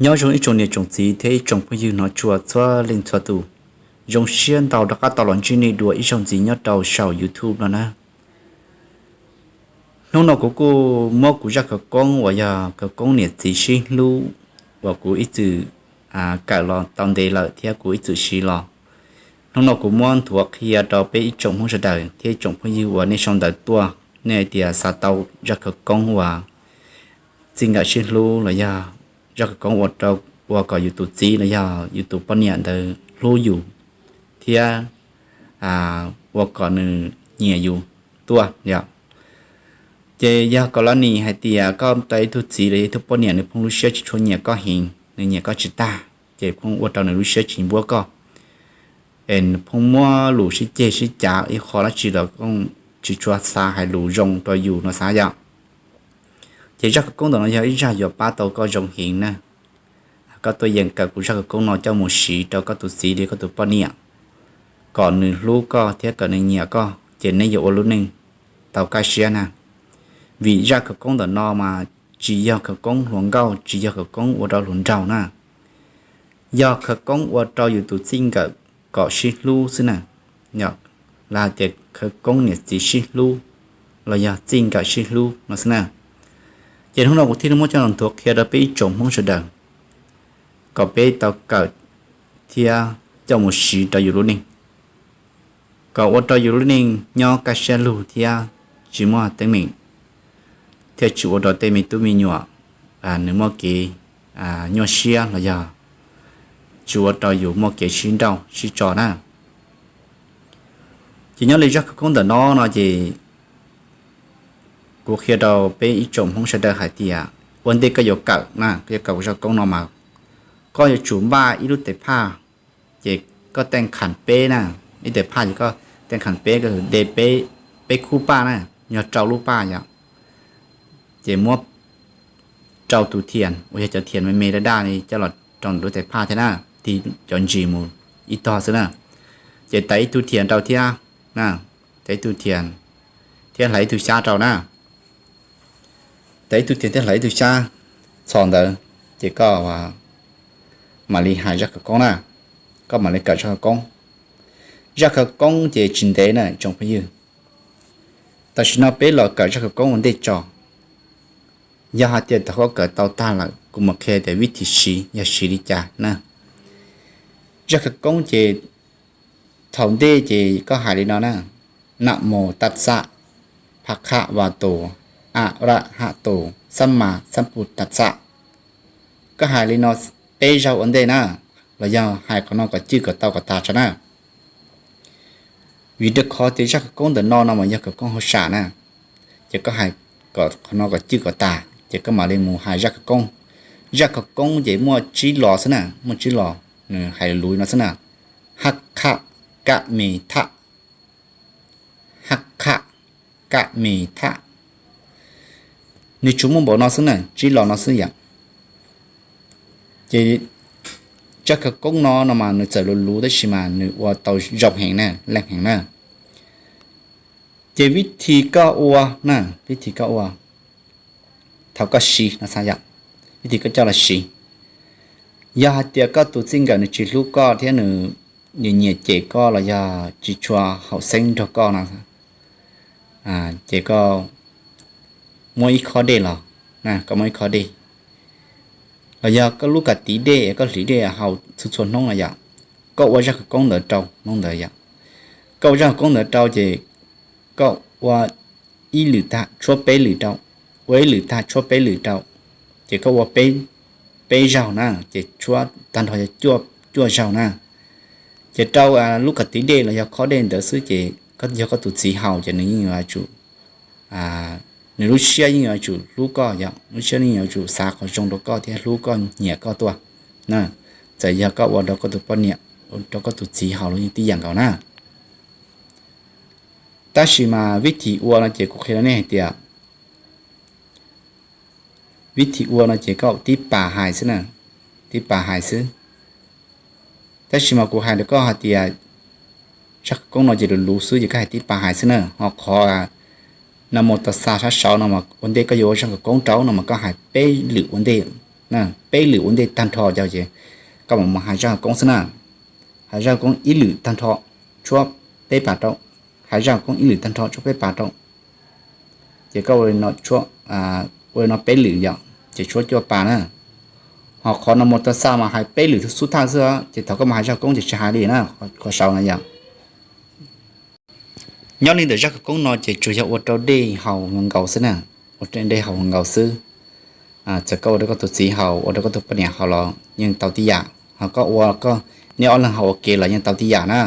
Nyob zoo ib tsoom niam tsoom txiv thiab ib tsoom phooj ywg hnov tshua txhua leej txhua tus. Zoo siab ntau rov qab tau los ntsib nej dua ib zaug ntxiv nyob rau saum YouTube no na. Hnub no kuv kuj muab kuv zaj khawv koob uas yog khawv koob niam txiv sib hlub uas kuv ib txwm kawm los tau ntev lawm thiab kuv ib txwm siv los. Hnub no kuv muab nthuav qhia rau peb ib tsoom Hmoob sawv daws thiab ib tsoom phooj ywg uas nej sau ntawv tuaj, nej hais tias xav tau zaj khawv koob uas txij nkawm sib hlub los yog zaj khawv koob ua kom yus tus txiv los yog yus tus poj niam ntawd hlub yus thiab ua kom nws nyiam yus tuaj yom. Ces yog kom lawv nim hais tias koj tau ib tug txiv los yog ib tug poj niam nws phooj lub siab tsis tshua nyiam koj heev, nws nyiam koj tsis tag, ces phooj ua rau nws lub siab tsis npuab koj, es nws phooj muab lus sib ceg sib cav ib qho dab tsi los tsis tshua xav hais lus zoo rau yus no xav yom. Ces zaj khawv koob ntawm no yog ib zaj yuav pab tau koj zoo heev na. Koj tuaj yeem kawm kuv zaj khawv koob no coj mus siv rau koj tus txiv li koj tus poj niam, kom nws hlub koj thiab kom nws nyiam koj ces neb yuav ua lub neej tau kaj siab na. Vim zaj khawv koob ntawm no mas tsis yog khawv koob hluas nkauj, tsis yog khawv koob ua rau hluas nraug na, yog khawv koob ua rau yus tus txij nkawm kom sib hlub xwb na. Los hais tias khawv koob niam txiv sib hlub los yog txij nkawm sib hlub no xwb na. Ces hnub no kuv thiaj li muab coj los nthuav qhia rau peb ib tsoom Hmoob sawv daws kom peb tau kawm thiab coj mus siv rau yus lub neej, kom ua rau yus lub neej nyob kaj siab lug thiab tsis muaj teeb meem, thiaj tsis ua rau tej me tub me nyuam nws muaj kev nyuaj siab los yog tsis ua rau yus muaj kev sib nrauj sib tso na. Ces nyob li zaj khawv koob ntawm no no ces kuv qhia rau peb ib tsoom Hmoob sawv daws hais tias ua ntej koj yuav kawm na, koj yuav kawm kuv zaj khawv koob no mas koj yuav tsum npaj ib lub tes phaj, ces koj tej kham peb na, ib tes phaj ces koj tej kham peb ko de peb khub paj na, yog rau lub paj yom. Ces muab rau tus thiam uas yog cov thiam me me daj daj li coj los rau ntawm lub tes phaj thiab na, tig cov ntsis mus ib tog xwb na. Ces taiv ib tug thiam rau thiab, taiv ib tug thiam thiab hlais ib tug xyab rau na. Taiv ib tug thiam thiab hlais ib tug xyab txhos ntawd, ces koj mam li hais zaj khawv koob na, koj mam li kawm zaj khawv koob. Zaj khawv koob ces tsis ntev na tsoom phooj ywg. Tam sim no peb los kawm zaj khawv koob ua ntej tso. Yog hais tias thaum koj kawm tau tag lawm kuv mam qhia tias vib thim siv yog siv li cas na. Zaj khawv koob ces thaum ntej ces koj hais li no na: Nam mô tat sa, bha kha va to, a ra ha to, sam ma sam pu tat sa. Koj hais li no peb zaug ua ntej na, los yog hais qhov no kom cwj kom tau kom tas tso na. Vim rau qhov tias zaj khawv koob ntawm no no mas yog khawv koob hauj sam na, ces koj hais kom qhov no kom cwj kom tas ces koj mam li mus hais zaj khawv koob. Zaj khawv koob ces muaj tsib los xwb na, muaj tsib los, nws hais luv no xwb na: hab kham kam me tham, hab kham kam me tham. Nws tsuas muaj npaum no xwb na, tsib los no xwb yom. Ces zaj khawv koob no no mas nws txawm luv luv tab sis mas nws ua tau zoo heev na, leej heev na. Ces vib thim koj ua na, vib thim koj ua thaum koj siv no xav yom, vib thim koj coj los siv. Yog hais tias koj tus txij nkawm nws tsis hlub koj thiab nws nyiam nyiam cem koj los yog tsis tshua haum xeeb nrog koj no, ces koj muab ib khob dej los, koj muab ib khob dej, los yog koj lub kav tiv dej koj hliv dej haus txhua txhua hnub no yom, koj ua zaj khawv koob ntawd rau hnub ntawd yom. Koj ua zaj khawv koob ntawd rau ces koj ua ib lwm tag tshuab peb lwm rau, ua ib lwm tag tshuab peb lwm rau, ces koj ua peb zaug na, ces tshuab tag nrho yog cuaj zaug na. Ces rau lub kav tiv dej los yog khob dej ntawd xwb ces yog koj tus txiv haus ces nws yeej yuav tsum, nws lub siab yeej yuav tsum hlub koj yom, lub siab yeej yuav tsum xav qhov zoo rau koj thiab hlub koj nyiam koj tuaj na. Txawm yog koj ua rau koj tus poj niam, rau koj tus txiv haus los yeej tib yam nkaus na. Tab sis mas vib thim ua no ces kuv qhia rau nej hais tias vib thim ua no ces koj tib pas hais xwb na, tib pas hais xwb. Tab sis mas kuv hais rau koj hais tias zaj khawv koob no ces luv luv xwb ces koj hais tib pas hais xwb na, ho qhov nam mô tat sa sab saud no mas ua ntej koj yuav ua zaj khawv koob rau no mas koj hais peb lwm ua ntej, Peb lwm ua ntej tag nrho ces koj mam mus hais zaj khawv koob xwb na. Hais zaj khawv koob ib lwm tag nrho, tshuab peb pas rau. Hais zaj khawv koob ib lwm tag nrho, tshuab peb pas rau. Ces koj ua li no peb lwm yom, ces tshuab cuaj pas na. Ho qhov no mus tau xa mas hais peb lwm xub thawj xwb, ces thaum koj mus hais zaj khawv koob ces tsis hais li na, qhov saud no yom. Nyob li ntawm zaj khawv koob no ces tsuas yog ua rau dej haus nkaus xwb na, ua rau dej haus nkaus xwb. Txawm koj ua rau koj tus txiv haus, ua rau koj tus poj niam haus los yeej tau tib yam, ho koj ua, nej ob leeg haus ua ke los yeej tau tib yam na.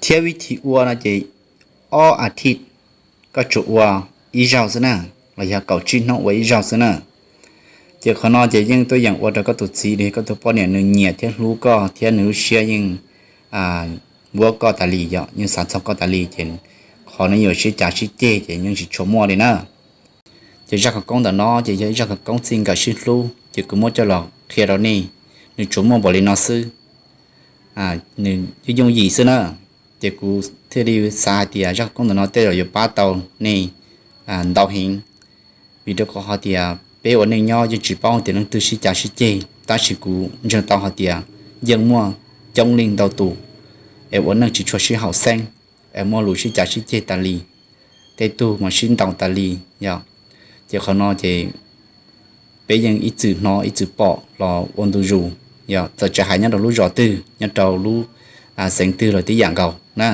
Thiab vib thim ua no ces ob as thiv koj tsuas ua ib zaug xwb na, los yog kaum tsib hnub ua ib zaug xwb na. Ces qhov no ces yeej tuaj yeem ua rau koj tus txiv los yog koj tus poj niam nws nyiam thiab hlub koj thiab nws lub siab yeej vuab koj tas li yom, yeej xav txog koj tas li ces qhov no yuav sib cav sib ceg ces yeej tsis tshua muaj li na. Ces zaj khawv koob ntawm no ces yog ib zaj khawv koob txij nkawm sib hlub ces kuv muab coj los qhia rau nej, nws tsuas muaj npaum li no xwb, nws yooj yooj yim xwb na. Ces kuv thiaj li xav hais tias zaj khawv koob ntawm no tej zaum yuav pab tau nej ntau heev, vim rau qhov hais tias peb ua neej nyob yeej tsis paub tias leej twg sib cav sib ceg, tab sis kuv ntseeg tau hais tias yeej muaj coob leej ntau tus es ua neej tsis tshua sib haum xeeb, es muaj lus sib cav sib ceg tas li, tej tug mas sib ntaus tas li yom. Ces qhov no ces peb yeej ib txwm hnov ib txwm pom los ua ntu zus, yog txawm tsis hais nyob rau lub zos twg, nyob rau lub xeev twg los tib yam nkaus na.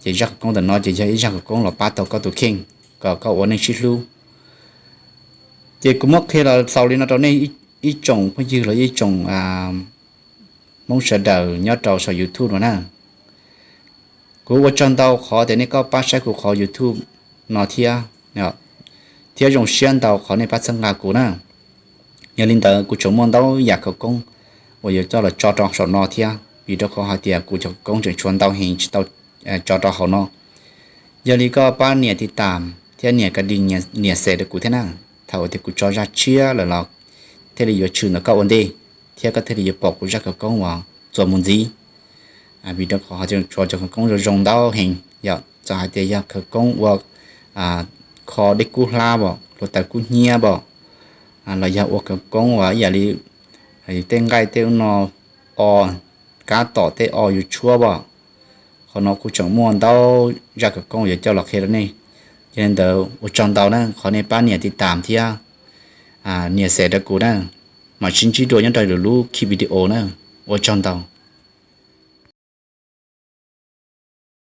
Ces zaj khawv koob ntawm no ces yog ib zaj khawv koob los pab tau koj tus kheej kom koj ua neej sib hlub. Ces kuv muab qhia los xaus li no rau nej ib tsoom phooj ywg los ib tsoom Hmoob sawv daws nyob rau saum YouTube no na. Kuv ua tsaug ntau qhov tias nej koj pab saib kuv qhov YouTube no thiab, thiab zoo siab ntau qhov nej pab txhawb nqa kuv na. Yog li ntawd kuv tseem muaj ntau yam khawv koob uas yuav coj los tso rau saum no thiab, vim rau qhov hais tias kuv cov khawv koob tseem tshuav ntau heev tsis tau tso rau hauv no. Yog li koj pab nias tiv tam thiab nias kas dis, nias xes rau kuv thiab na. Thaum tias kuv tso zaj tshiab lawm los thiaj li yuav tshwm ntawm koj ua ntej, thiab koj thiaj li yuav pom kuv zaj khawv koob uas txuas mus ntxiv. Vim rau qhov tseem tshuav cov khawv koob zoo zoo ntau heev, yog txawm hais tias yog khawv koob ua kho dej kub hlab pom, hluav taws kub hnyiab pom, los yog ua khawv koob uas ib yam li tej nqaij tej ub no o, kab tom tej o yus tshuab pom. Qhov no kuv tseem muaj ntau zaj khawv koob yuav coj los qhia rau nej. Yog li ntawd ua tsaug ntau na qhov nej pab nias tiv tam thiab nias xes rau kuv na. Mam sib ntsib dua nyob rau lwm lub ki video na. Ua tsaug ntau.